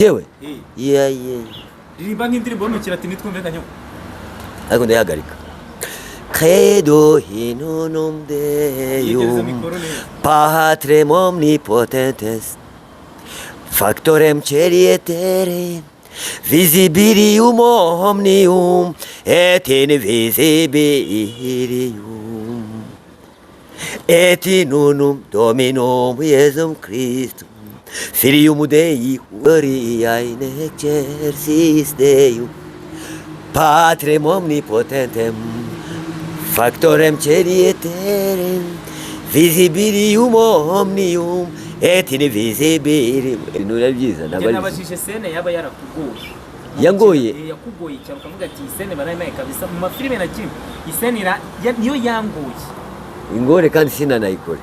Yewe. Eh. Yeah, yeah. Ririmba nk'indirimbo yo mu Kilatini twumve, Kanyo. Ariko ndayihagarika. Credo in unum Yegereza Deum mikoro neza. Patrem omnipotentes, factorem celi et terrae, visibilium omnium et invisibilium, et in unum Dominum Iesum Christum, Filium Dei, Gloria in excelsis Deum, Patrem omnipotentem, factorem celi et terrae, visibilium omnium et invisibilium. Ibintu byiza ntabwo Njye ari byiza. Nabajije scène yaba yarakugoye. Yangoye? Yakugoye cyane ukavuga ati: "Iyi scène barayimaye kabisa mu mafilime na kimwe, iyi scène niyo yangoye." Ingore kandi sinanayikore.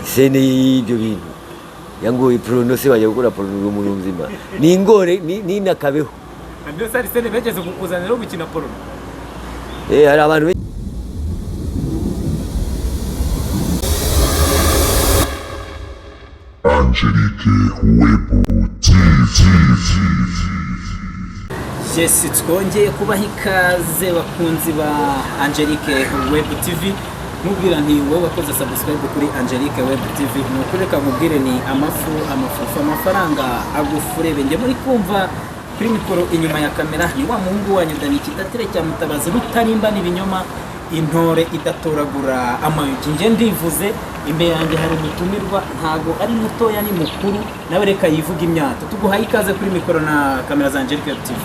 Scène y'ibyo bintu yangoye, porno se bajya gukora porno uri umuntu muzima? Ni ingore ninakabeho. Mbese hari scène bageze kukuzanira yo gukina porno? Hari abantu benshi. Angelique Web TV. Yes, twongeye kubaha ikaze, bakunzi ba Angelique Web TV. Nkubwira nti wowe wakoze subscribe kuri Angelique Web TV, ni ukuri reka nkubwire ni amafu, amafufu, amafaranga agufurebe. Njye muri kumva kuri mikoro, inyuma ya kamera ni wa muhungu wanyu Dani Kidatire cya Mutabazi, rutarimba n'ibinyoma, intore idatoragura amayugi. Njye ndivuze, imbere yanjye hari umutumirwa, ntago ari mutoya, ni mukuru, nawe reka yivuga imyato. Tuguhaye ikaze kuri mikoro na kamera za Angelique Web TV.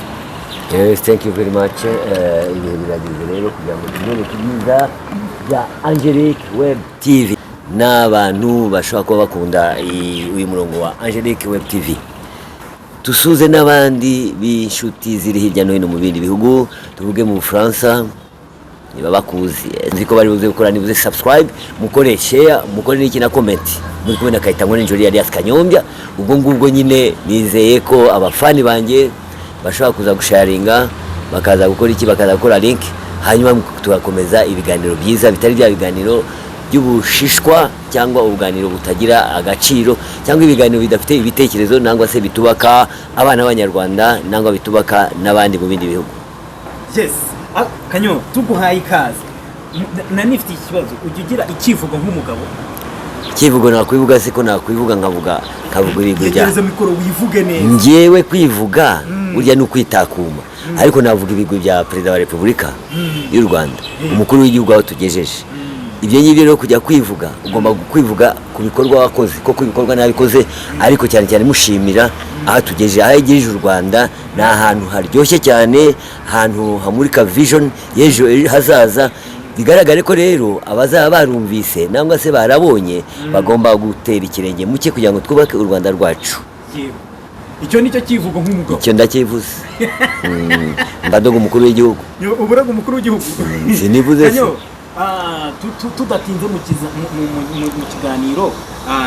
Yes, thank you very much. Ibihe birageze rero kugira ngo tubereke ibyiza bya Angelique Web TV n'abantu bashobora kuba bakunda uyu murongo wa Angelique Web TV. Dusuze n'abandi b'inshuti ziri hirya no hino mu bindi bihugu, tuvuge mu Bufaransa niba bakuzi, nzi ko bari buze gukora nibuze subscribe, mukore share, mukore n'iki na comment. Muri kumwe na Kayitangwa Njoli alias Kanyombya. Ubwo ngubwo nyine nizeye ko abafani banjye bashobora kuza gusharinga, bakaza gukora iki, bakaza gukora link, hanyuma tugakomeza ibiganiro byiza, bitari bya biganiro by'ubushishwa cyangwa ubuganiro butagira agaciro cyangwa ibiganiro bidafite ibitekerezo nangwa se bitubaka abana b'Abanyarwanda nangwa bitubaka n'abandi mu bindi bihugu. Yes. Kanyo, tuguhaye ikaze. Nanifite ikibazo: ujya ugira icyivugo nk'umugabo? Ikivugo nakwivuga se ko nakwivuga nkavuga ibigwi bya Yegereza mikoro wivuge neza. Njyewe kwivuga burya ni ukwitakuma, ariko navuga ibigwi bya Perezida wa Repubulika y'u Rwanda, umukuru w'igihugu, aho tugejeje. Ibyo ngibyo rero, kujya kwivuga ugomba kwivuga ku bikorwa wakoze, koko ibikorwa nabikoze, ariko cyane cyane mushimira aho tugejeje, aho yagejeje u Rwanda. Ni ahantu haryoshye cyane, ahantu hamurika vision y'ejo hazaza. Bigaragare ko rero abazaba barumvise nangwa se barabonye bagomba gutera ikirenge muke kugira ngo twubake u Rwanda rwacu. Yego, icyo nicyo cyivugo nk'umugabo. Icyo ndakivuze. Mbadoga umukuru w'igihugu. Uburaga umukuru w'igihugu. Sinivuze se. Kanyo, tudatinze mu kiganiro,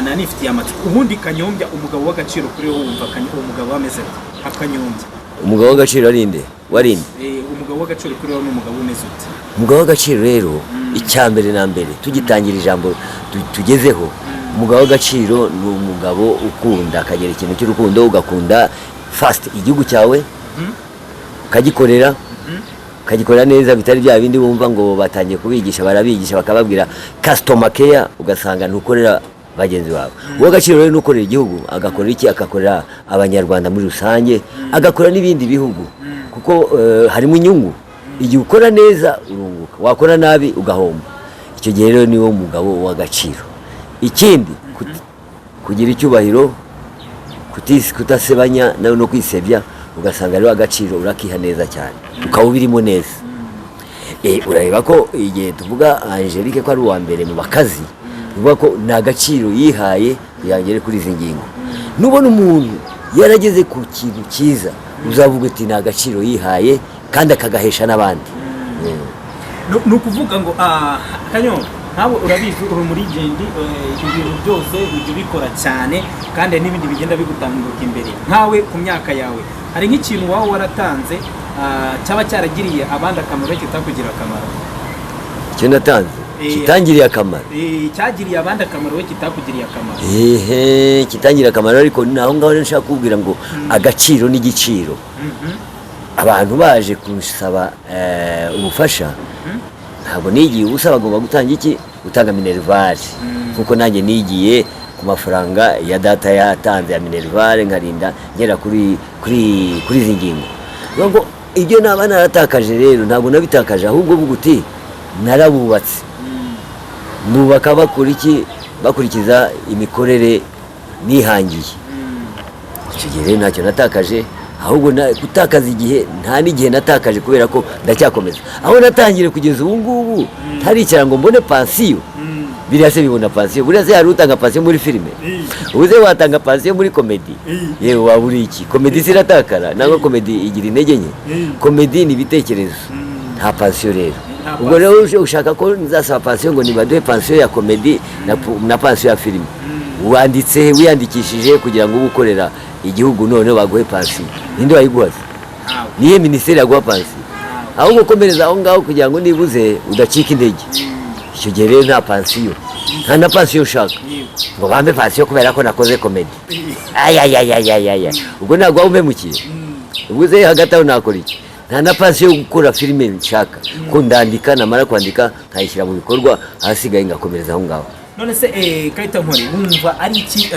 nanifitiye amatsiko. Ubundi Kanyombya, umugabo w'agaciro kuri wowe, wumva umugabo ameze ate nka Kanyombya? Umugabo w'agaciro arinde warinde? Umugabo w'agaciro kuri wowe ni umugabo umeze ute? Umugabo w'agaciro rero, icya mbere na mbere, tugitangira ijambo tugezeho, umugabo w'agaciro ni umugabo ukunda, akagira ikintu cy'urukundo, ugakunda first igihugu cyawe, ukagikorera, ukagikorera neza, bitari bya bindi bumva ngo batangiye kubigisha, barabigisha bakababwira customer care, ugasanga ntukorera bagenzi bawe. Uw'agaciro rero ni ukorera igihugu, agakorera iki, agakorera Abanyarwanda muri rusange, agakora n'ibindi bihugu, kuko harimo inyungu. Igihe ukora neza urunguka, wakora nabi ugahomba. Icyo gihe rero niwo mugabo w'agaciro. Ikindi, kugira icyubahiro, kutasebanya nawe no kwisebya, ugasanga rero agaciro urakiha neza cyane, ukaba ubirimo neza. Urareba ko igihe tuvuga Angelique ko ari uwa mbere mu bakazi, tuvuga ko ni agaciro yihaye kugira ngo agere kuri izi ngingo. Nubona umuntu yarageze ku kintu cyiza, uzavuga uti ni agaciro yihaye kandi akagahesha n'abandi. Ni ukuvuga ngo Kanyo, nkawe urabizi, uri muri legend, ibintu byose ujya ubikora cyane, kandi hari n'ibindi bigenda bigutambuka imbere. Nkawe ku myaka yawe, hari nk'ikintu waba waratanze cyaba cyaragiriye abandi akamaro kitakugira akamaro? Icyo natanze? Kitangiriye akamaro. Cyagiriye abandi akamaro, we kitakugiriye akamaro. Ehe, kitangiriye akamaro, ariko ni aho ngaho rero nshaka kukubwira ngo agaciro n'igiciro. Abantu baje kunsaba ubufasha, ntabwo nigiye ubusa, bagomba gutanga iki? Gutanga minerval, kuko nanjye nigiye ku mafaranga ya data yatanze ya minerval, nkarinda ngera kuri izi ngingo. Niyo ngo ibyo naba naratakaje rero, ntabwo nabitakaje, ahubwo vuga uti narabubatse, nubaka bakora iki? Bakurikiza imikorere nihangiye. Icyo gihe rero ntacyo natakaje, ahubwo gutakaza igihe, nta n'igihe natakaje, kubera ko ndacyakomeza aho natangiriye kugeza ubu ngubu. Ntaricara ngo mbone pansiyo. Biriya se bibona pansiyo? Buriya se hari utanga pansiyo muri filime? Ubu se watanga pansiyo muri comedy? Yewe, waba uri iki? Comedy se iratakara? Nangwa comedy igira intege nke? Comedy ni ibitekerezo, nta pansiyo rero. Nta. Ubwo rero ushaka ko nzasaba pansiyo ngo nibaduhe pansiyo ya comedy na pansiyo ya filime? Wanditse he? Wiyandikishije kugira ngo ube ukorera igihugu, noneho baguhe pansiyo? Ninde wayiguha se? Ntawe. Nihe minisiteri yaguha pansiyo? Ntawe. Ahubwo komereza aho ngaho kugira ngo nibuze udacika intege. Icyo gihe rero nta pansiyo, nta na pansiyo ushaka ngo bampe pansiyo kubera ko nakoze comedy. Ayayayayaya, ubwo ntabwo waba umpemukiye? Ubwo se hagati aho nakora iki? Nta na pansiyo yo gukora filime nshaka, ko ndandika, namara kwandika nkayishyira mu bikorwa, ahasigaye ngakomereza aho ngaho. None se Kayitankore, wumva ari iki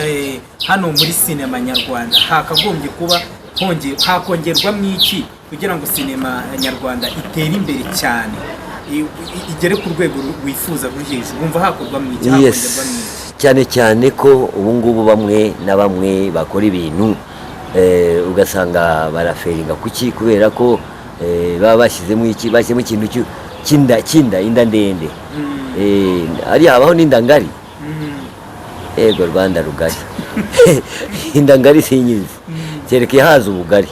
hano muri sinema nyarwanda hakagombye kuba hakongerwamo iki kugira ngo sinema nyarwanda itere imbere cyane, igere ku rwego wifuza ruri hejuru? Wumva hakorwamo iki, hakongerwamo iki? Cyane cyane ko ubu ngubu bamwe na bamwe bakora ibintu, ugasanga baraferinga. Kuki? Kubera ko baba bashyizemo iki? Bashyizemo ikintu cy'inda, inda ndende. Hariya habaho n'inda ngari. Ego Rwanda rugari, inda ngari sinyizi, kereka ihaza ubugari.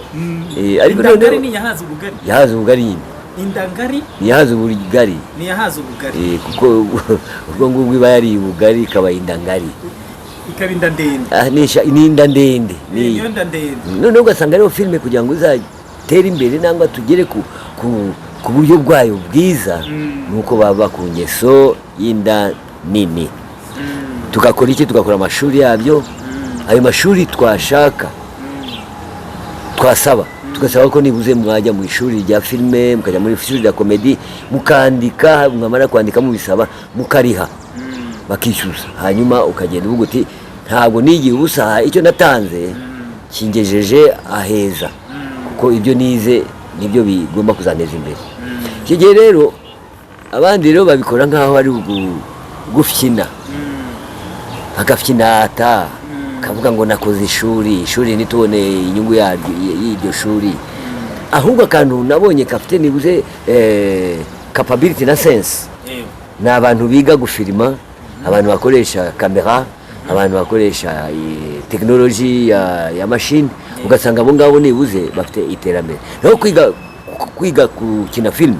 Ariko Inda ngari noneho ni iyahaza ubugari. Yahaza ubugari nyine. Inda ngari. Yahaza ubugari. Ni iyahaza ubugari. Kuko ubwo ngubwo iba yariye ubugari, ikaba inda ngari. Ikaba inda ndende. Ah, ni inda ndende Niyo nda ndende. Noneho ugasanga ariyo filime, kugira ngo izatere imbere nangwa tugere ku buryo bwayo bwiza, ni uko baba ku ngeso y'inda nini. Tugakora iki? Tugakora amashuri yabyo. Ayo mashuri twashaka, twasaba, tugasaba ko nibuze mwajya mu ishuri rya filime, mukajya muri ishuri rya comedy, mukandika, mwamara kwandika mubisaba, mukariha, bakishyuza, hanyuma ukagenda uvuga uti ntabwo nigiye ubusa, icyo natanze kingejeje aheza, kuko ibyo nize nibyo bigomba kuzanteza imbere. Icyo gihe rero abandi rero babikora nk'aho ari gufyina, bagafyinata, bakavuga ngo nakoze ishuri, ishuri ntitubone inyungu yaryo, y'iryo shuri. Ahubwo akantu nabonye gafite nibuze capability na sense ni abantu biga gufilima, abantu bakoresha kamera, abantu bakoresha tekinoloji ya mashini, ugasanga abo ngabo nibuze bafite iterambere. Naho kwiga gukina filime,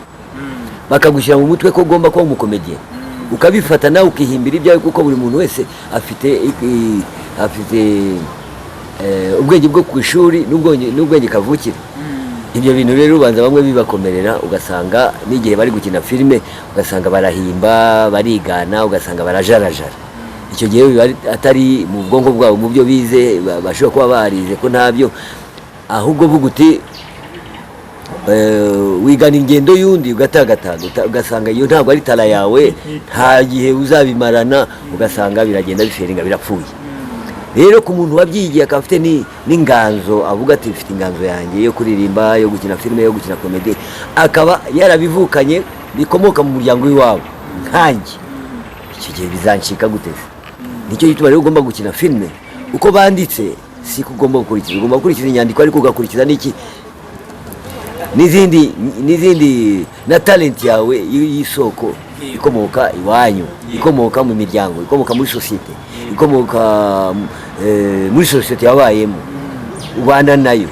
bakagushyira mu mutwe ko ugomba kuba umukomediye, ukabifata nawe ukihimbira ibyawe, kuko buri muntu wese afite ubwenge bwo ku ishuri n'ubwenge kavukire. Ibyo bintu rero ubanza bamwe bibakomerera, ugasanga n'igihe bari gukina filime ugasanga barahimba, barigana, ugasanga barajarajara. Icyo gihe biba atari mu bwonko bwabo, mu byo bize, bashobora kuba barize ko ntabyo. Ahubwo vuga uti wigana ingendo y'undi, ugatagataga, ugasanga iyo ntabwo ari talent yawe, nta gihe uzabimarana, ugasanga biragenda biferinga, birapfuye. Rero ku muntu wabyigiye, akaba afite n'inganzo, avuga ati mfite inganzo yanjye yo kuririmba, yo gukina filime, yo gukina comedy, akaba yarabivukanye, bikomoka mu muryango w'iwabo, nkanjye icyo gihe bizancika gute se? Nicyo gituma rero ugomba gukina filime uko banditse, si ko ugomba gukurikiza. Ugomba gukurikiza inyandiko, ariko ugakurikiza n'iki? N'izindi na talent yawe y'isoko ikomoka iwanyu, ikomoka mu miryango, ikomoka muri sosiyete, ikomoka muri sosiyete wabayemo, ubana nayo.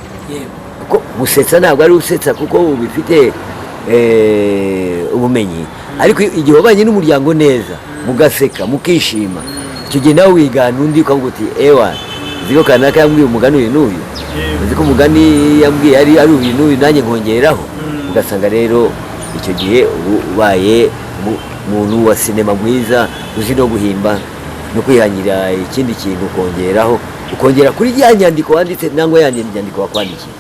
Kuko gusetsa ntabwo ari usetsa kuko ubifite ubumenyi, ariko igihe wabanye n'umuryango neza, mugaseka, mukishima, icyo gihe nawe wigana undi, ukavuga uti ewa, uzi ko kanaka yambwiye umugani uyu n'uyu, uzi ko umugani yambwiye ari uyu n'uyu, nanjye nkongeraho. Ugasanga rero icyo gihe ubu ubaye umuntu wa sinema mwiza, uzi no guhimba no kwihangira ikindi kintu, ukongeraho, ukongera kuri ya nyandiko wanditse nangwa ya nyandiko wakwandikiye.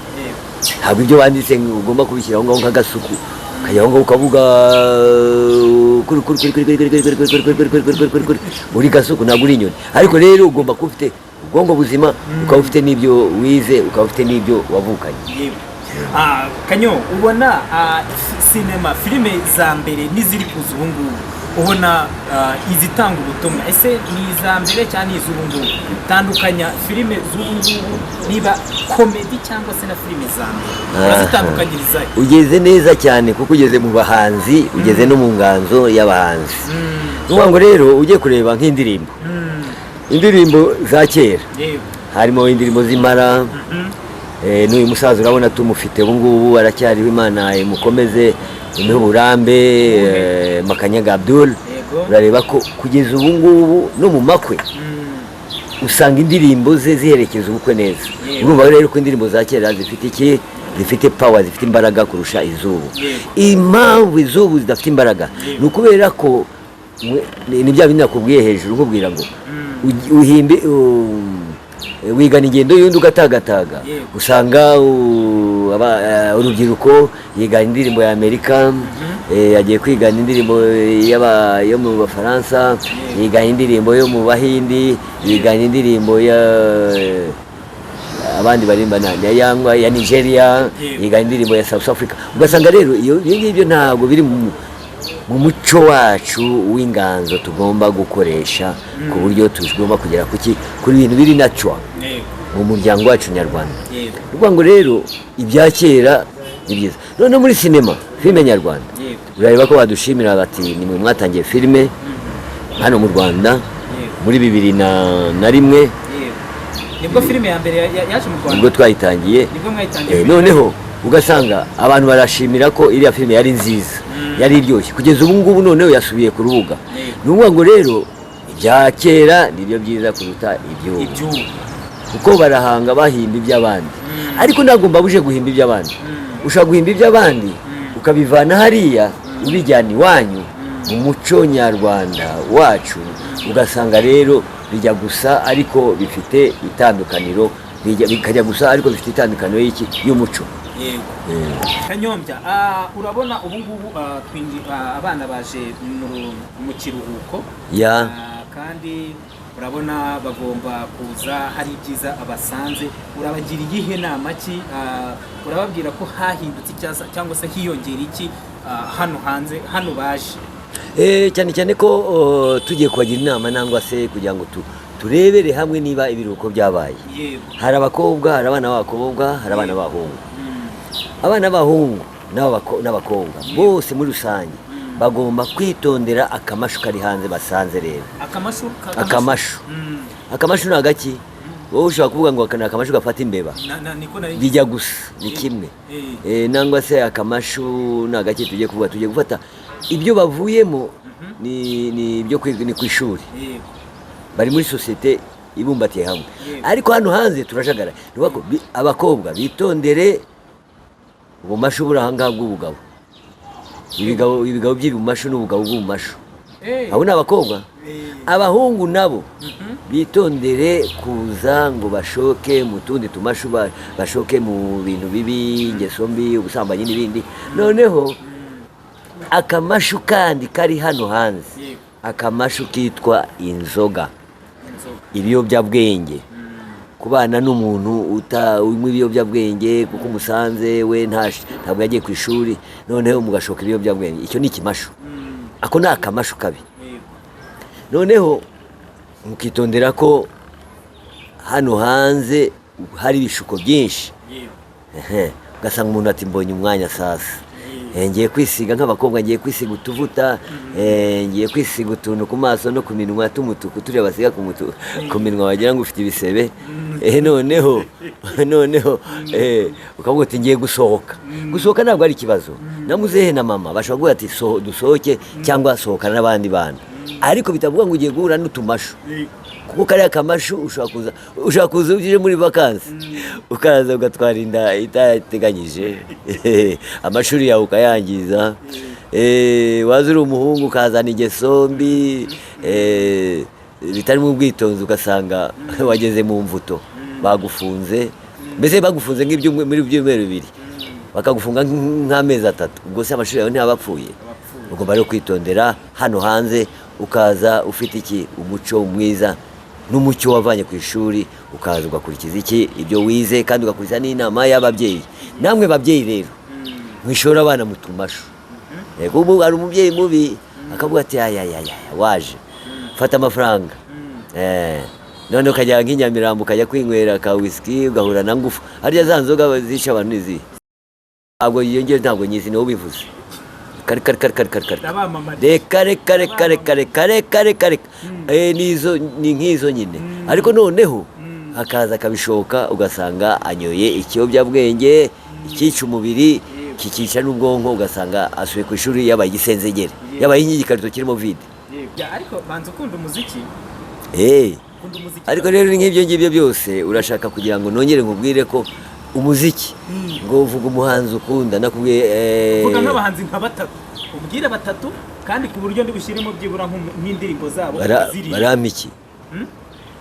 Ntabwo ibyo wanditse ugomba kubishyira aho ngaho nk'agasuku, ukajya aho ngaho ukavuga kuri kuri kuri kuri kuri kuri kuri kuri kuri kuri kuri kuri kuri kuri uri gasuku, ntabwo uri inyoni. Ariko rero ugomba kuba ufite ubwonko buzima, ukaba ufite n'ibyo wize, ukaba ufite n'ibyo wavukanye. Yego. Kanyo, ubona sinema, filime za mbere n'iziri kuza ubu ngubu, ubona izitanga ubutumwa, ese ni iza mbere cyangwa ni iz'ubu ngubu? Tandukanya filime z'ubu ngubu, niba comedy cyangwa se na filime za mbere, urazitandukanyiriza he? Ugeze neza cyane, kuko ugeze mu bahanzi, ugeze no mu nganzo y'abahanzi. Ni ukuvuga ngo rero ujye kureba nk'indirimbo, indirimbo za kera, harimo indirimbo z'impara. N'uyu musaza urabona tumufite ubu ngubu, aracyariho, Imana imukomeze, imuhe uburambe, Makanyaga Abdul. Urareba ko kugeza ubu ngubu no mu makwe usanga indirimbo ze ziherekeza ubukwe neza. Urumva rero ko indirimbo za kera zifite iki? Zifite power, zifite imbaraga kurusha iz'ubu. Impamvu iz'ubu zidafite imbaraga ni ukubera ko ni bya bindi nakubwiye hejuru, nkubwira ngo uhimbe, wigana ingendo y'undi ugatagataga. Usanga urubyiruko yigana indirimbo ya Amerika, yagiye kwigana indirimbo yo mu Bafaransa, yigana indirimbo yo mu Bahindi, yigana indirimbo ya abandi barimba yangwa ya Nigeria, yigana indirimbo ya South Africa. Ugasanga rero iyo ngibyo ntabwo biri mu muco wacu w'inganzo tugomba gukoresha, ku buryo tugomba kugera kuki kuri ibintu biri natural mu muryango wacu nyarwanda. Ni ukuvuga ngo rero ibya kera ni byiza. Noneho muri sinema, filime nyarwanda, urareba ko badushimira bati: "Nimwe mwatangiye filime hano mu Rwanda." Muri 2001. Nibwo filime ya mbere yaje mu Rwanda. Nibwo twayitangiye. Nibwo mwayitangiye. Noneho ugasanga abantu barashimira ko iriya filime yari nziza, yari iryoshye. Kugeza ubu ngubu noneho yasubiye ku rubuga. Ni ukuvuga ngo rero ibya kera nibyo byiza kuruta iby'ubu, iby'ubu, kuko barahanga bahimba iby'abandi. Ariko ntabwo mbabuje guhimba iby'abandi. Ushobora guhimba iby'abandi, ukabivana hariya ubijyana iwanyu mu muco nyarwanda wacu, ugasanga rero bijya gusa ariko bifite itandukaniro, bikajya gusa ariko bifite itandukaniro y'iki? Y'umuco. Kanyombya, urabona ubu ngubu abana baje mu kiruhuko. Kandi urabona bagomba kuza hari ibyiza abasanze. Urabagira iyihe nama ki? Urababwira ko hahindutse cyangwa se hiyongera iki hano hanze, hano baje? Cyane cyane ko tugiye kubagira inama, nangwa se kugira ngo turebere hamwe niba ibiruhuko byabaye. Hari abakobwa, hari abana b'abakobwa, hari abana b'abahungu. Abana b'abahungu n'abakobwa bose muri rusange bagomba kwitondera akamashu kari hanze basanze rero. Akamashu? Akamashu. Akamashu ni agaki? Wowe ushobora kuvuga ngo aka ni akamashu gafata imbeba. Niko nari. Bijya gusa, ni kimwe. Nangwa se akamashu ni agaki tugiye kuvuga? Tugiye gufata ibyo bavuyemo, ni ibyo kwiga, ni ku ishuri. Bari muri sosiyete ibumbatiye hamwe. Ariko hano hanze turajagara. Ni ukuvuga ko abakobwa bitondere ubumashu buri ahangaha bw'ubugabo, ibigabo by'ibumashu n'ubugabo bw'ubumashu. Abo ni abakobwa. Abahungu nabo bitondere kuza ngo bashoke mu tundi tumashu, bashoke mu bintu bibi, ingeso mbi, ubusambanyi n'ibindi. Noneho akamashu kandi kari hano hanze, akamashu kitwa inzoga, Inzoga. ibiyobyabwenge, kubana n'umuntu unywa ibiyobyabwenge kuko umusanze we ntabwo yagiye ku ishuri, noneho mugashoka ibiyobyabwenge, icyo ni ikimashu. Ako ni akamashu kabi. Noneho mukitondera ko hano hanze hari ibishuko byinshi. Ugasanga umuntu ati: "Mbonye umwanya sasa, ngiye kwisiga nk'abakobwa, ngiye kwisiga utuvuta, ngiye kwisiga utuntu ku maso no ku minwa tw'umutuku, turiya basiga ku minwa wagira ngo ufite ibisebe." Noneho ukavuga uti: "Ngiye gusohoka." Gusohoka ntabwo ari ikibazo, na muzehe na mama bashobora kuvuga ati: "Dusohoke cyangwa sohokana n'abandi bana," ariko bitavuga ngo ugiye guhura n'utumashu, kuko kariya kamashu ushobora kuza uje muri vakansi, ukaza ugatwara inda itateganyije, amashuri yawe ukayangiza. Waza uri umuhungu ukazana ingeso mbi, bitarimo ubwitonzi, ugasanga wageze mu mvuto, bagufunze. Mbese bagufunze muri ibyumweru 2, bakagufunga nk'amezi 3, ubwo se amashuri yawe ntaba apfuye? Abapfuye. Ugomba rero kwitondera hano hanze, ukaza ufite iki? Umuco mwiza n'umucyo wavanye ku ishuri, ukaza ugakurikiza iki? Ibyo wize, kandi ugakurikiza n'inama y'ababyeyi. Namwe babyeyi rero, mwishora abana mu tumashu. Yego, ubu hari umubyeyi mubi akavuga ati: "Ayayaya, waje fata amafaranga." None ukajya nk'inyamirambo, ukajya kwinywera ka whisky, ugahura na Ngufu. Harya za nzoga zisha abantu izihe? Ntabwo iyo ngiyo, ntabwo nyizi, niwo ubivuze. Kare kare kare kare kare kare. Ndabamamariza. Reka reka reka reka reka reka reka reka. Nizo ni nk'izo nyine, ariko noneho akaza akabishoka, ugasanga anyoye ikiyobyabwenge ikica umubiri, kikica n'ubwonko, ugasanga asubiye ku ishuri yabaye igisenzegere, yabaye nk'igikarito kirimo vide. Ya, ariko banza ukunda umuziki. Ukunda umuziki. Ariko rero ni nk'ibyo ngibyo byose urashaka kugira ngo nongere nkubwire ko umuziki, ngo uvuga umuhanzi ukunda, nakubwiye. Vuga nk'abahanzi nka batatu, ubwire batatu, kandi ku buryo ndi bushyiremo byibura nk'indirimbo zabo ukaziririmba. Barampa iki?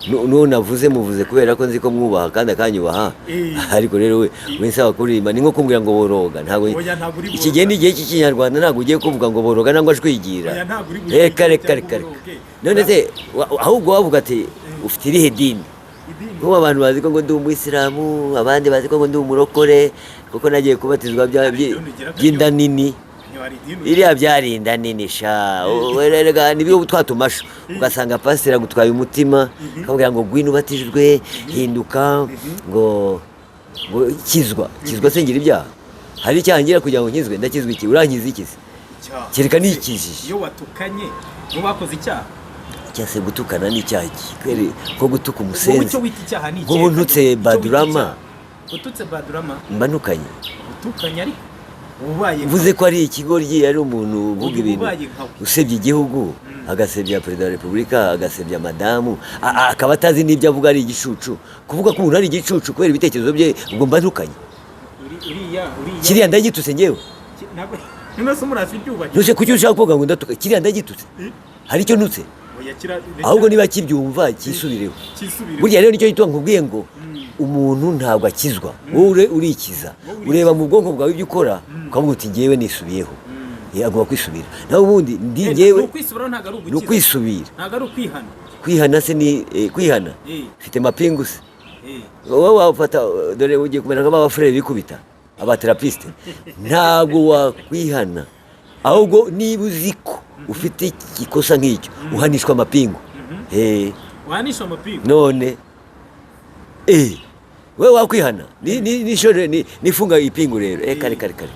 N'uwo navuze muvuze kubera ko nzi ko mwubaha kandi akanyubaha. Ariko rero we winsaba kuririmba ni nko kumbwira ngo boroga, ntabwo Oya, ntabwo uri iki gihe boroga. ni igihe cy'Ikinyarwanda, ntabwo ugiye kuvuga ngo boroga nangwa jwigira. Oya, ntabwo uri bujwigire Reka reka cyangwa reka reka. uboroge. None se ahubwo wavuga ati ufite irihe dini? Idini. Nk'ubu abantu bazi ko ngo ndi umuyisilamu, abandi bazi ko ngo ndi umurokore kuko nagiye kubatizwa Idini ugira? by'inda nini. Ntiwari idini. Iriya byari inda nini sha. Erega nibyo twa tumashu, ugasanga pasiteri agutwaye umutima, akabwira ngo gwino ubatijwe, hinduka, ngo kizwa. Kizwa se ngira ibyaha? Hari icyaha ngira kugira ngo nkizwe? Ndakizwa iki? Urankiza iki se? Icyaha. Kereka nikijije. Iyo watukanye n'ubakoze bakoze icyaha. Icyaha se, gutukana ni icyaha iki kweri? Ko gutuka Wowe umusenzi icyo wita icyaha ni Nk'ubu ikihe? ntutse Icyo wita Badurama. icyaha. Ututse Badurama? Mba ntukanye. Utukanye, ariko ubaye Mvuze ko ari ikigoryi, ari umuntu uvuga Uyu ibintu, ubaye nkawe. usebya igihugu, agasebya perezida wa repubulika, agasebya madamu, akaba atazi n'ibyo avuga, ari igicucu. Kuvuga ko umuntu ari igicucu kubera ibitekerezo bye, ubwo mba ntukanye. Uriya uriya. Kiriya ndagitutse ngewe? Ntabwo none se umurasi ibyubahiro. Ntuse kuki ushaka kuvuga ngo ndatuka? Kiriya ndagitutse? Hari icyo ntutse? Oya, kira. Ahubwo niba kibyumva cyisubireho. Kisubire. Burya rero nicyo gituma nkubwiye ngo umuntu ntabwo akizwa, wowe urikiza. Ureba mu bwonko bwawe ibyo ukora, ukavuga uti ngewe nisubiyeho. Agomba kwisubira, naho ubundi ndi ngewe. Ni ukwisubiraho, ntabwo ari Ni ugukiza. ukwisubira. Ntabwo ari ukwihana. Kwihana se ni kwihana? Mfite mapingu se? Wowe wafata, dore ugiye kumera nk'abafurere bikubita abaterapisite. Ntabwo wakwihana, ahubwo niba uzi ko ufite ikosa nk'icyo, uhanishwa amapingu. Wahanisha amapingu. None wewe wakwihana ni nifunga ipingu rero, kare kare kare.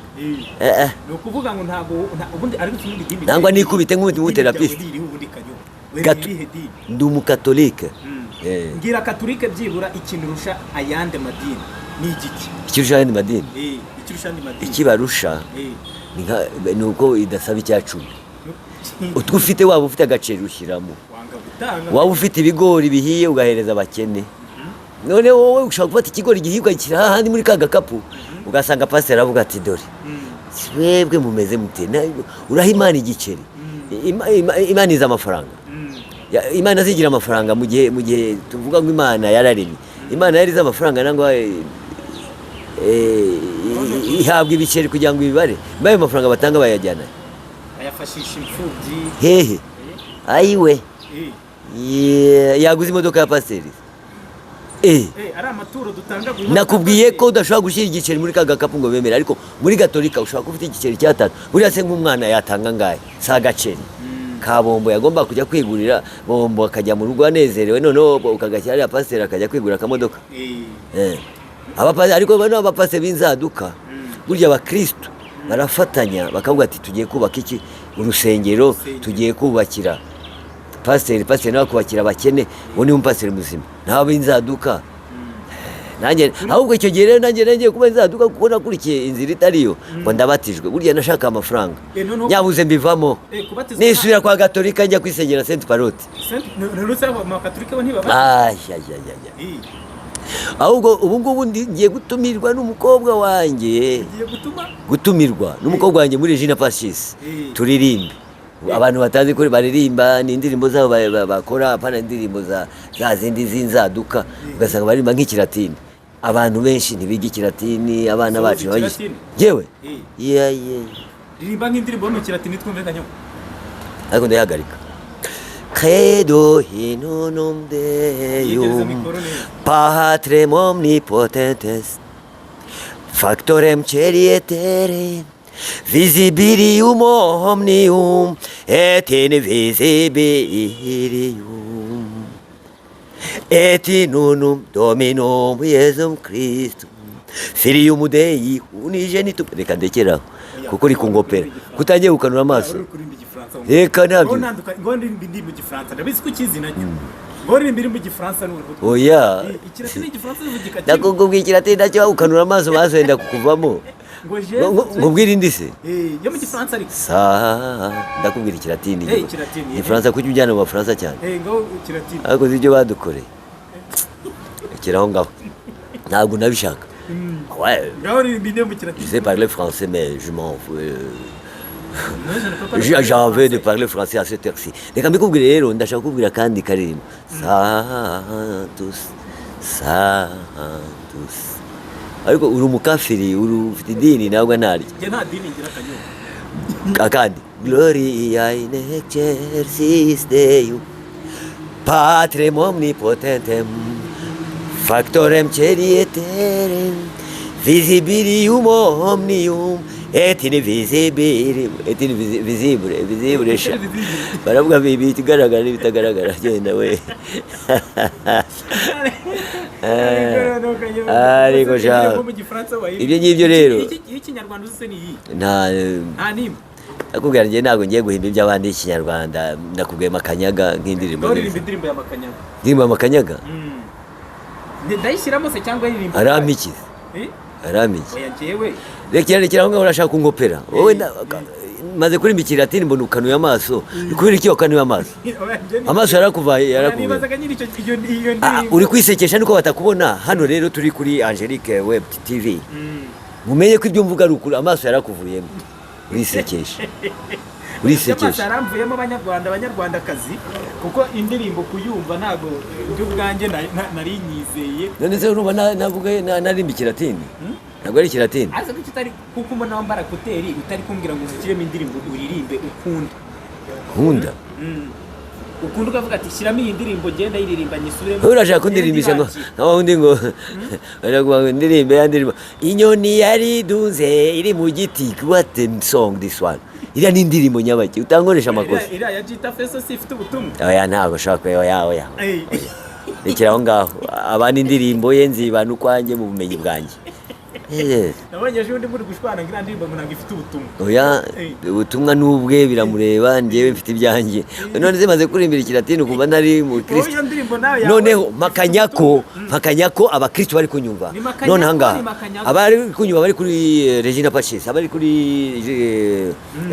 Ni ukuvuga ngo ntabwo ubundi ariko ubundi idini Nangwa nikubite nk'undi idini muterapiste. ryawe ririho ubundi, Kanyo? Wemera irihe dini? Ndi umukatolike. Mbwira katolike byibura ikintu irusha ayandi madini ni igiki? Ikirusha ayandi madini? Ikirusha andi madini. Ikibarusha ni uko idasaba icya cumi. Utwo ufite, waba ufite agaceri ushyiramo, Wanga gutanga. waba ufite ibigori bihiye ugahereza abakene. None wowe ushobora gufata ikigori gihiye ukagishyira hahandi muri ka gakapu, ugasanga pasiteri aravuga ati: "Dore mwebwe mumeze mute? Uraha Imana igiceri." Imana izi amafaranga. Imana zigira amafaranga mu gihe tuvuga ngo Imana yararemye, Imana yarize amafaranga, nangwa ihabwa ibiceri kugira ngo ibibare? Mbe ayo mafaranga batanga bayajyana? Ayafashisha imfubyi. Hehe? Ayiwe! Yaguze imodoka ya pasiteri. Ari amaturo dutanga buri mwaka. Nakubwiye ko udashobora gushyira igiceri muri ka gakapu ngo bemere, ariko muri gatolika ushobora kuba ufite igiceri cy'atanu. Buriya se nk'umwana yatanga angahe? Si agaceri ka bombo yagomba kujya kwigurira bombo, akajya mu rugo anezerewe, noneho ukagashyira hariya, pasiteri akajya kwigurira akamodoka. Ariko bano abapasiteri b'inzaduka, burya abakristu barafatanya bakavuga ati tugiye kubaka iki? Urusengero. Urusengero. Tugiye kubakira pasiteri, pasiteri nawe akubakira abakene. Uwo ni umupasiteri muzima, nawe b'inzaduka. Nanjye ahubwo icyo gihe rero nanjye nagiye kuba inzaduka kuko nakurikiye inzira itariyo, ngo ndabatijwe. Burya nashaka amafaranga. Nyabuze mbivamo. Kubatizwa Nisubira kwa gatolika, njya kwisengera Saint Parote. None se abakatolika bo ntibaba? Ay, ay, ay, ay, ay. Ahubwo ubu ngubu ngiye gutumirwa n'umukobwa wanjye. Ugiye gutuma? Gutumirwa n'umukobwa wanjye muri Regina Pacis. Turirimbe. Abantu batazi ko baririmba, ni indirimbo zabo bakora, apana indirimbo za zindi z'inzaduka, ugasanga baririmba nk'ikilatini. Abantu benshi ntibiga ikilatini, abana So, bacu uzi ntibagize. ikilatini? Yewe. Yeah. Ririmba nk'indirimbo yo mu kilatini twumve, Kanyo. Ariko ndayihagarika. Credo in unum Yegereza Deum mikoro neza. Patrem omnipotentes, factorem celi et terrae, visibilium omnium et invisibilium, et in unum Dominum Iesum Christum, Filium Dei unigenitum. Reka ndekeraho kuko uri kungopera kutangiye gukanura amaso. Uri kuririmba igifaransa. Reka ntabyo. Ngo ngo ndirimba indirimbo igifaransa, ndabizi ko ukizi nacyo. Ngo ndirimba indirimbo igifaransa n'ubu. Oya. Ikilatini n'igifaransa bivugika kimwe. Ndakubwira ikilatini nacyo ukanura amaso, maso yenda kukuvamo. Ngo je Nkubwire indi se? Eh, yo mu gifaransa ariko. Sa ndakubwira ikilatini. Ikilatini, eh. Igifaransa, kuki ujyana mu bafaransa cyane? Eh, ngo ikilatini. Ariko uzi ibyo badukoreye? Rekera aho ngaho, ntabwo nabishaka. Ouais, Ngaho ririmba indirimbo mu je kilatini. sais parler français, mais je m'en fous. Non, je ne peux pas J'ai parler j'ai envie de français. parler français à cette heure-ci. Reka mbikubwire rero, ndashaka kukubwira kandi karirimbo. Sanctus, Sanctus. Ariko uri umukafiri, uri ufite idini, ntabwo ntaryo. Njye nta dini ngira, Kanyo. Akandi. Gloria in excelsis Deo, Patrem omnipotentem, factorem celi et terrae, visibilium omnium, et invisibilium, et invisible, visible sha. Baravuga ibigaragara n'ibitagaragara, genda we. Ariko sha. Mu gifaransa wayi. Ibyo ngibyo rero. Ikinyarwanda uzi se ni iyi? Nta. Nta nimwe. Nakubwira, njye ntabwo ngiye guhimba iby'abandi. Ikinyarwanda nakubwiye Makanyaga nk'indirimbo Ngaho ririmba nziza. indirimbo ya Makanyaga. Indirimbo ya Makanyaga? Ndayishyiramo se cyangwa yiririmba? Arampikiza. Eh? Arampiki. Oya, njyewe. Rekera, rekera aho ngaho, urashaka kungopera wowe. Maze kuririmba ikilatini mbona ukanuye amaso. Ni kubera iki wakanuye amaso? Oya, njye Amaso yarakuvaye, Oya, yarakuvaye. nibazaga nyine icyo iyo Ah, ndirimbo. uri kwisekesha niko batakubona. Hano rero turi kuri Angelique Web TV, mumenye ko ibyo mvuga ari ukuri. Amaso yarakuvuyemo, urisekesha. Amaso Urisekesha. yaramvuyemo, Abanyarwanda, Abanyarwandakazi, kuko indirimbo kuyumva ntabwo njye ubwanjye nari nyizeye. None se urumva navuga narimba ikilatini? Ntabwo ari ikilatini. Aza kuki utari, kuko mbona wambara écouteurs, utari kumbwira ngo ushyiremo indirimbo uririmbe ukunda? Nkunda? Ukunda ukavuga ati: "Shyiramo iyi ndirimbo, ngenda yiririmba nyisubiremo." Wowe urashaka kundirimbisha ngo nka wundi ngo urashaka kuvuga ngo indirimbo ya ndirimbo inyoni yariduze iri mu giti. What a song this one! Iriya ni indirimbo nyabaki, utankoresha amakosa. Iriya ya Jita Feso si ifite ubutumwa? Oya, ntabwo ushaka, oya, oya. Ey. Rekera aho ngaho, abandi indirimbo ye nzibana ukwanjye mu bumenyi bwanjye. Nabonye ejo undi muri gushwana ngo iriya ndirimbo ngo ntabwo ifite ubutumwa. Oya, ubutumwa n'ubwe biramureba, njyewe mfite ibyanjye. None se maze kurimbira ikilatini ukumva ntari mu Wowe Kristo? iyo ndirimbo nawe yawe Noneho ifite makanyako ubutumwa. mpakanyako abakristo bari kunyumva. Ni Makanyako, None ahangaha ni Makanyako. abari kunyumva bari kuri Regina Pacis, abari kuri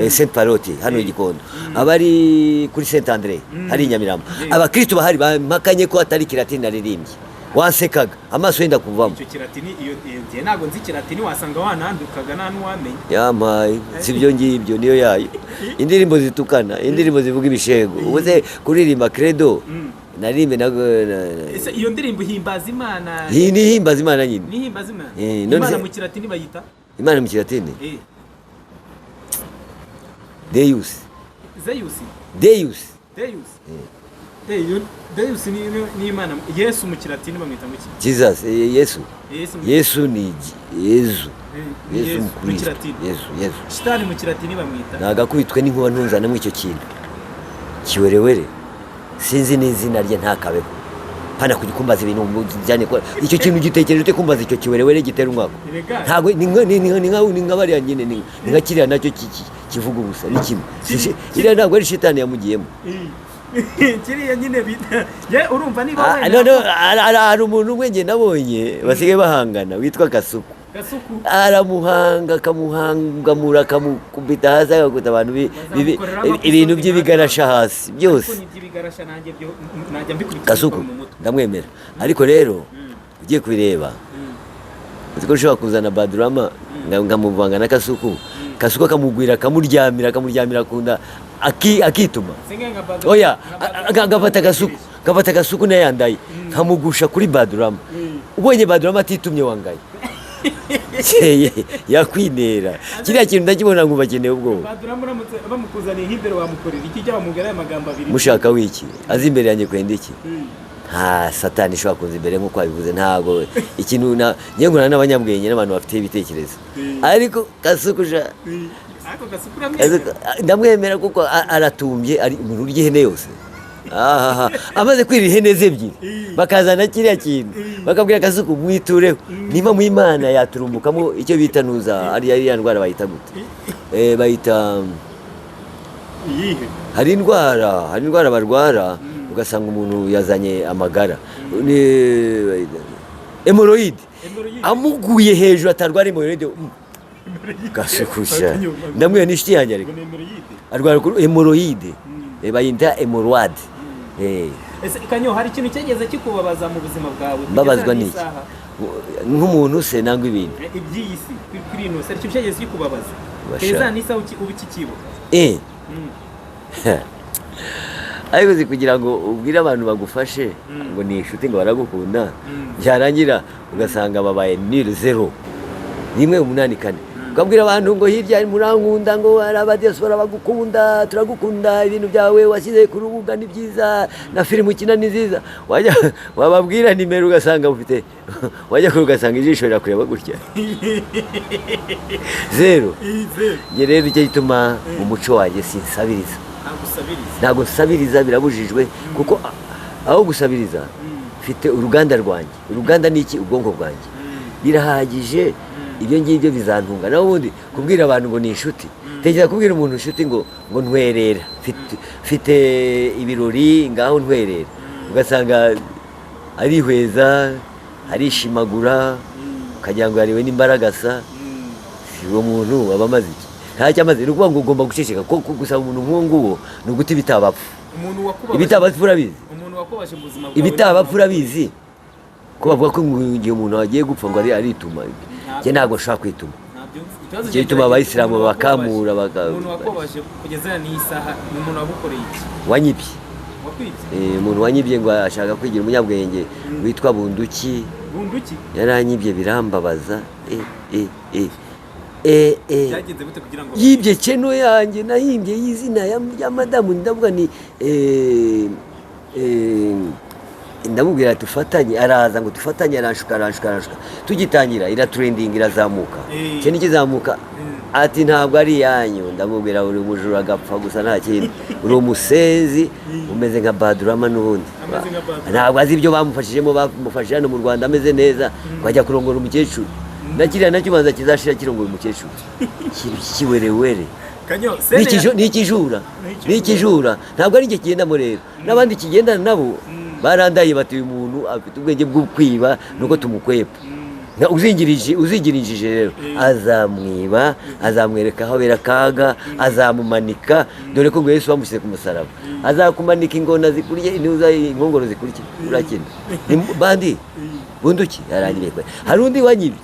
Saint Pallotti hano i Gikondo, abari kuri Saint Andre hari i Nyamirambo, abakristo bahari bampakanye ko atari ikilatini naririmbye. Wansekaga amaso yenda kuvamo. Icyo kilatini, iyo njye ntabwo nzi ikilatini, wasanga wanandukaga nta n'uwamenya. Yampaye, si ibyo ngibyo, niyo yayo. Indirimbo zitukana, indirimbo zivuga ibishego, ubu se kuririmba credo naririmbe na Ese iyo ndirimbo ihimbaza Imana? Iyi ni ihimbaza Imana nyine. Ni ihimbaza Imana? Eh, none Imana se- mu kilatini bayita? Imana mu kilatini? Eh. Deus. Zeus? Deus. Deus. Eh, iyo Deus ni Imana. Yesu mu kilatini bamwita mu ki? Jesus, Yesu. Yesu mu Yesu ni Yezu. Ni Yesu Yesu mu Mukristo. kilatini. Yesu, Yesu. Shitani mu kilatini bamwita? Nagakubitwe n'inkuba ntunzanemo icyo kintu kiwerewere, sinzi n'izina rye, ntakabeho. Pana kujya kumbaza ibintu bijyanye icyo kintu gitekereje ute kumbaza icyo kiwerewere gitera umwaka? Erega. Ntabwo ni nka bariya nyine, ni nka kiriya nacyo kivuga ubusa, ni kimwe. Iriya ntabwo ari shitani yamugiyemo. Kiriya nyine bita ye, urumva niba Ah, wemera no, no, hari umuntu umwe njye nabonye basigaye bahangana witwa Kasuku. Gasuku. Aramuhanga, akamuhangamura, akamukubita hasi, agakubita abantu Bazamukorera amakosa ibintu by'ibigarasha hasi byose. Ariko n'iby'ibigarasha nanjye byo najya mbikurikiza Kasuku mu mutwe. ndamwemera, ariko rero Ugiye kubireba, uzi ko ushobora kuzana Badrama nkamuvanga na Kasuku, Kasuku akamugwira, akamuryamira ku nda, akituma. Singe nka Badra- Oya. nka Badra- Agafata Kasuku, gafata Kasuku nayandaye, nkamugusha kuri Badrama. Ubonye Badrama atitumye, wangaye. Yeye, yakwinera kiriya kintu, ndakibona nkumva akeneye ubwoba. Badra uramutse bamukuzaniye nk'imbere wamukorera iki, cyangwa wamubwira aya magambo abiri? Mushaka wiki azi imbere yanjye kwenda iki? Nta satani ishobora kuza imbere nk'uko wabivuze. Ntabwo ikintu na njye nkorana n'abanyabwenge n'abantu bafite ibitekerezo, ariko Kasuku sha. Ariko Kasuku uramwemera? Ndamwemera kuko aratumbye, ari umuntu urya ihene yose. Ahaha, amaze kwirira ihene ze ebyiri, bakazana kiriya kintu bakabwira Kasuku mwitureho, niba mu Imana yaturumbukamo icyo bita nuza ariya iriya ndwara bayita gute? Bayita Iyihe? Hari indwara barwara ugasanga umuntu yazanye amagara. Hémorroïde. Hémorroïde. Amuguye hejuru atarwara hémorroïde. Kasukusha ndamwiye n'inshuti yanjye, ariko Ngo ni hémorroïde? Arwara kuri hémorroïde. Bayita hémorroïde. Ese Kanyo, hari ikintu cyageze kikubabaza mu buzima bwawe kugeza Mbabazwa n'iki? n'isaha? Nk'umuntu se nangwa ibintu? Iby'iyi si, kuri ino si, hari ikintu cyageze kikubabaza Basha. kugeza n'isaha uba ukikibuka? Ariko uzi kugira ngo ubwire abantu bagufashe ngo ni inshuti, ngo baragukunda, byarangira ugasanga babaye nil, 0 1 8 4. Ukabwira abantu ngo hirya murankunda, ngo hari abadiaspora bagukunda, turagukunda, ibintu byawe washyize ku rubuga ni byiza, na filime ukina ni nziza. Wajya wababwira nimero ugasanga ufite, wajya kure ugasanga ijisho rirakureba gutya, zero. Njye rero icyo gituma mu muco wanjye sinsabiriza. Ntabwo usabiriza? Ntabwo nsabiriza, birabujijwe, kuko aho gusabiriza mfite uruganda rwanjye. Uruganda ni iki? Ubwonko bwanjye birahagije, ibyo ngibyo bizantunga. Naho ubundi kubwira abantu ngo ni inshuti, tekereza kubwira umuntu inshuti ngo ntwerera, mfite ibirori, ngaho ntwerera, ugasanga arihweza, arishimagura, ukagira ngo yariwe n'imbaragasa. Uwo muntu aba amaze iki? Ntacyo amaze. Ni ukuvuga ngo ugomba guceceka, kuko gusaba umuntu nk'uwo nguwo ni uguta ibitabapfu. Umuntu wakubabaje? Ibitabapfu urabizi? Umuntu wakubabaje mu buzima bwawe? Ibitabapfu urabizi ko bavuga ko ngo igihe umuntu agiye gupfa ngo arituma. Njye ntabwo nshobora kwituma. Ntabyo nzi. Ikibazo Icyo gituma cyanjye, abayisilamu umuntu bakamura umuntu wakubabaje kugeza n'iyi saha ni umuntu wagukoreye iki? Wanyibye. Wakwibye? Umuntu wanyibye ngo ashaka kwigira umunyabwenge witwa Bunduki. Bunduki? Yaranyibye birambabaza. E e e e e Byagenze gute kugira ngo Yibye channel yanjye nahimbye y'izina ya madamu. Ndavuga ni ndamubwira tufatanye, araza ngo tufatanye, aranshuka, aranshuka, aranshuka. Tugitangira iratrending, irazamuka. Channel ikizamuka ati ntabwo ari iyanyu. Ndamubwira uri umujura agapfa gusa, nta kindi, uri umusenzi umeze nka Badurama n'ubundi. Ameze nka Badurama. Ntabwo azi ibyo bamufashijemo. Bamufashije hano mu Rwanda ameze neza, ngo ajya kurongora umukecuru, na kiriya nacyo ubanza kizashira kirongora umukecuru. Ikintu cy'ikiwerewere. Kanyo sene Ni ikijura. Ni Ni ikijura. Ntabwo ari njye kigendamo rero, n'abandi kigendana nabo barandaye bati uyu muntu afite ubwenge bwo kwiba, nuko tumukwepa. Uzingirije rero azamwiba, azamwereka aho abera akaga, azamumanika. Dore ko ngo Yesu bamushyize ku musaraba, azakumanika ingona zikurye, intuza inkongoro zikurye. Urakina. Ni bandi Bunduki yarangiye. Hari undi wanyibye.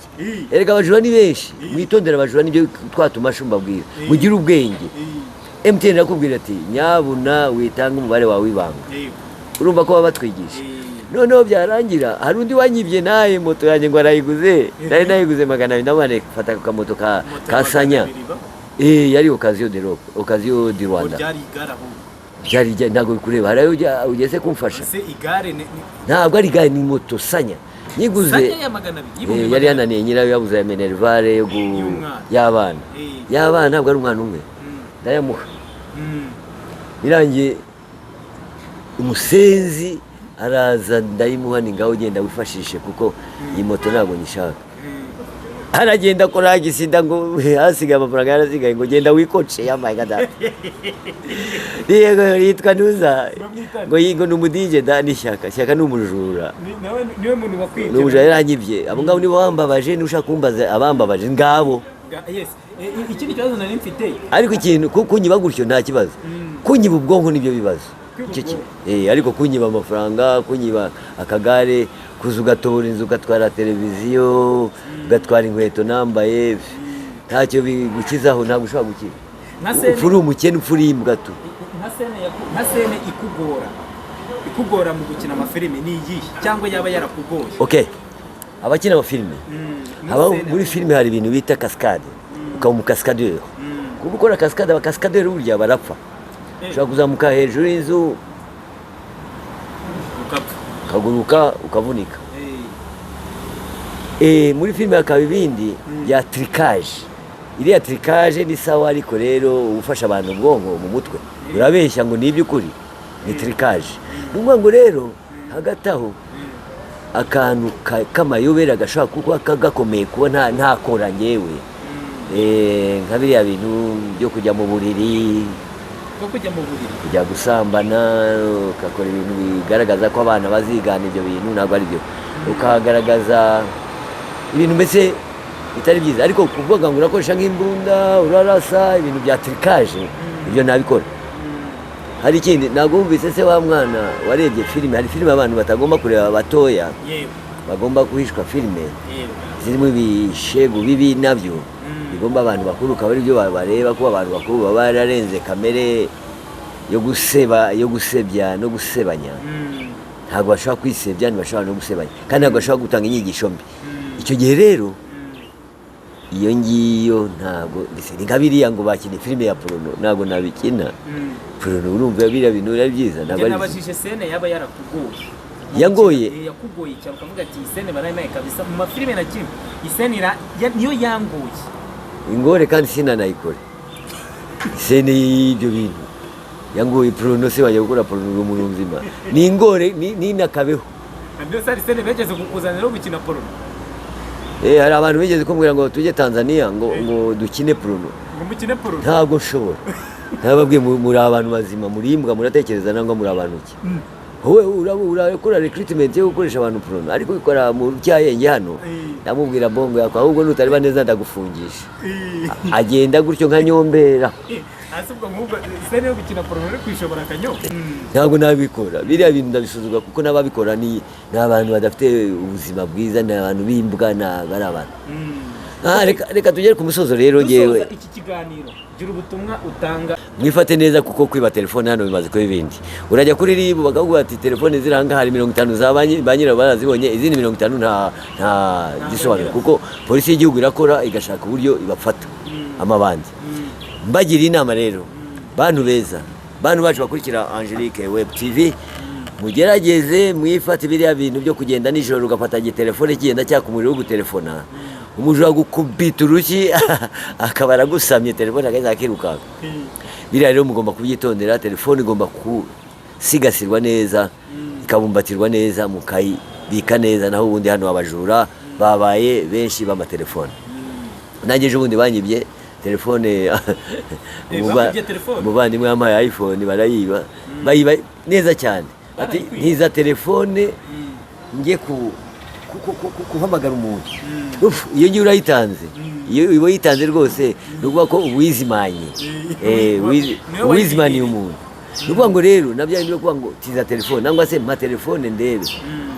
Erega abajura ni benshi, mwitondere abajura. Nibyo twatuma mbabwira, mugire ubwenge. MTN irakubwira ati nyabuna witanga umubare wawe w'ibanga. Urumva ko baba batwigisha. Noneho byarangira hari undi wanyibye naye moto yanjye ngo arayiguze. Nari nayiguze 200, ndamubona fata akamoto ka Moto ka Sanya. 200 ba? Yari Occasion d'Europe, Occasion du Ngo Rwanda. Ryari igare ahubwo? Byari ntabwo bikureba. Hari ayo ugeze kumfasha. Ese igare Ntabwo ari igare, ni moto Sanya nyiguze. Sanya ya 200 y'ibihumbi Yari 200. yananiye nyirayo, yabuze ya minerval yo Y'umwana. y'abana. Y'abana, ntabwo ari umwana umwe. Ndayamuha. Birangiye umusenzi araza, ndayimuha, ni ngaho ugenda wifashishe kuko iyi moto ntabwo nyishaka. Aragenda akora agisida ngo hasigaye amafaranga yarasigaye, ngo genda wikoce yambaye nka data. Yego, yitwa Ntuza. Bamwita Ngo yigo ni umudije da, ni Shyaka. Shyaka ni umujura. Nawe niwe muntu wakwibye? Ni umujura, yaranyibye. Abo ngabo nibo bambabaje. Nushaka kumbaza abambabaje, ngabo. Yes. Ikindi kibazo nari mfite. Ariko ikintu kunyiba gutyo nta kibazo, kunyiba ubwonko nibyo bibazo. Kwiba Icyo ubwonko. Ariko kunyiba amafaranga, kunyiba akagare, Kuza ugatobora inzu, ugatwara televiziyo, ugatwara inkweto nambaye, ntacyo bigukizaho, ntabwo ushobora gukira. Nka scène Upfa uri umukene, upfa uri imbwa tu. Nka scène ikugora mu gukina amafilime ni iyihe, cyangwa yaba yarakugoye? Okay, abakina amafilime, Muri haba scène. Muri filime hari ibintu bita cascade, ukaba umucascadeur. Kuba ukora cascade, abacascadeur burya barapfa. Ushobora kuzamuka hejuru y'inzu, Ukapfa. ukaguruka, ukavunika. Muri filime hakaba ibindi bya trucage. Iriya trucage ni sawa, ariko rero uba ufasha abantu ubwonko mu mutwe, urabeshya ngo ni iby'ukuri, ni trucage. Ni ukuvuga ngo rero hagati aho akantu k'amayobera gashobora kuba gakomeye kuba ntakora ngewe, nka biriya bintu byo kujya mu buriri. Bwo kujya mu buriri. Kujya gusambana, ugakora ibintu bigaragaza ko abana bazigana ibyo bintu, ntabwo ari byo, ukagaragaza ibintu mbese bitari byiza. Ariko kuvuga ngo urakoresha nk'imbunda, urarasa, ibintu bya trucage, ibyo nabikora. Hari ikindi ntabwo wumvise se wa mwana, warebye filime? Hari filime abantu batagomba kureba, batoya, bagomba guhishwa, filime zirimo ibishegu bibi, nabyo bigomba abantu bakuru, ukaba ari byo bareba, kuko abantu bakuru baba bararenze kamere yo guseba, yo gusebya no gusebanya. Ntabwo bashobora kwisebya, ntibashobora no gusebanya, kandi ntabwo bashobora gutanga inyigisho mbi. Icyo gihe rero iyo ngiyo ntabwo ndetse ni nka biriya ngo bakina filime ya porno, ntabwo nabikina. Porno, urumva biriya bintu ari byiza? Ntabwo Njye ari byiza. Nabajije scène yaba yarakugoye. Yangoye? Yakugoye cyane, ukavuga ati: "Iyi scène barayimaye kabisa mu mafilime na kimwe, iyi scène niyo yangoye." Ingore kandi sinanayikore scène y'ibyo bintu yangoye. Porno se, bajya gukora porno uri umuntu muzima? Ni ingore, ninakabeho. Mbese hari scène begeze kukuzanira yo gukina porno? Hari abantu bigeze kumbwira ngo tujye Tanzania ngo dukine porno. Ngo mukine porno. Ntabwo nshobora. Ntababwiye, muri abantu bazima, muri imbwa, muratekereza nangwa muri abantu ki? Wowe urakora recruitment yo gukoresha abantu porno, ariko ubikora mu cyayenge hano. Ndamubwira bongo yako, ahubwo nutareba neza ndagufungisha. Agenda gutyo nka nyombera. Hasi ubwo nk'ubwo scène yo gukina porno uri kwishobora akanyo? Ntabwo nabikora biriya bintu, ndabisuzugura, kuko n'ababikora ni abantu badafite ubuzima bwiza, ni abantu b'imbwa, ntabwo ari abantu. Reka tugere ku musozo rero ngewe. Dusoza iki kiganiro, gira ubutumwa utanga. Mwifate neza, kuko kwiba telefone hano bimaze kuba ibindi. Urajya kuri RIB bakavuga ati telefone ziri ahangaha, hari 50 za ba nyirayo barazibonye, izindi 50 nta gisobanuro, kuko polisi y'igihugu irakora igashaka uburyo ibafata amabandi. Mbagira inama rero, bantu beza, bantu bacu bakurikira Angelique Web TV, mugerageze mwifate. Biriya bintu byo kugenda nijoro ugafata igitelefone kigenda cyaka umuriro wo gutelefona, umujura gukubita urushyi akaba aragusamye telefone, agahita akirukanka. Biriya rero mugomba kubyitondera. Telefone igomba gusigasirwa neza, ikabumbatirwa neza, mukayibika neza. Naho ubundi hano abajura babaye benshi b'amatelefone. Nanjye ejo bundi banyibye telefone. Bakubye telefone? Umuvandimwe yampaye iPhone barayiba, bayiba neza cyane. Ati Barayikwiba? Ntiza telefone njye guhamagara umuntu. Uf, iyo ngiyo urayitanze, iyo uba uyitanze rwose, ni ukuvuga ko uwizimanye. Niwe Uwizimaniye wayibiriye. umuntu. Ni ukuvuga ngo rero nabyo ari kuvuga ngo tiza telefone nangwa se mpa telefone ndebe.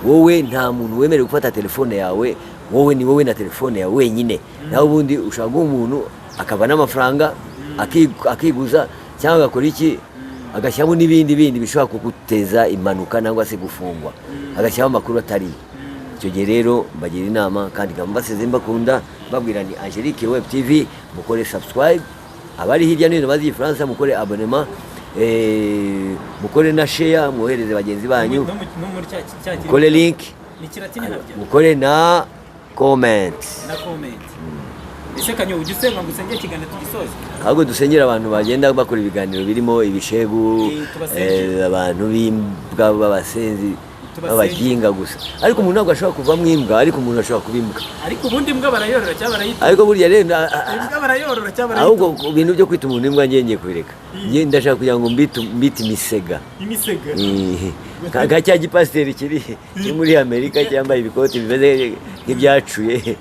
Wowe nta muntu wemerewe gufata telefone yawe, wowe ni wowe na telefone yawe wenyine. Naho ubundi ushobora guha umuntu akava n'amafaranga, akiguza cyangwa agakora iki, agashyiramo n'ibindi bindi bishobora kuguteza impanuka nangwa se gufungwa, agashyiramo amakuru atari. Icyo gihe rero mbagira inama, kandi nkaba mbasize mbakunda, mbabwira ni Angelique Web TV. Mukore subscribe, abari hirya no hino bazi igifaransa mukore abonnement, mukore na share, mwohereze bagenzi banyu. No muri cya Mukore link. Ni kiratini nabyo. Mukore na comment. Na comment. Ese Kanyo, ujya usenga ngo usenge ikiganiro tugisoze? Ahubwo dusengera abantu bagenda bakora ibiganiro birimo ibishegu. Tubasengere. Abantu b'imbwa, b'abasenzi, Tubasengere. b'abaginga gusa. Ariko umuntu ntabwo ashobora kuvamo imbwa, ariko umuntu ashobora kuba imbwa. Ariko ubundi imbwa barayorora cyangwa barayitunga? Ariko burya rero Imbwa barayorora cyangwa ahubwo barayitunga? ku bintu byo kwita umuntu imbwa ngiye kubireka. Ngiye ndashaka kugira ngo mbite imisega. Imisega. Nka cya gipasiteri kiri muri Amerika cyambaye ibikoti bimeze nk'ibyacuye,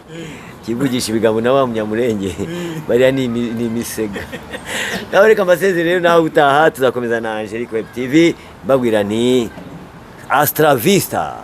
kivugisha ibigambo na wa munyamurenge, bariya ni imisega. Nawe reka amasezerano rero, nawe utaha tuzakomeza na Angelique Web TV, mbabwira nti hasta la vista.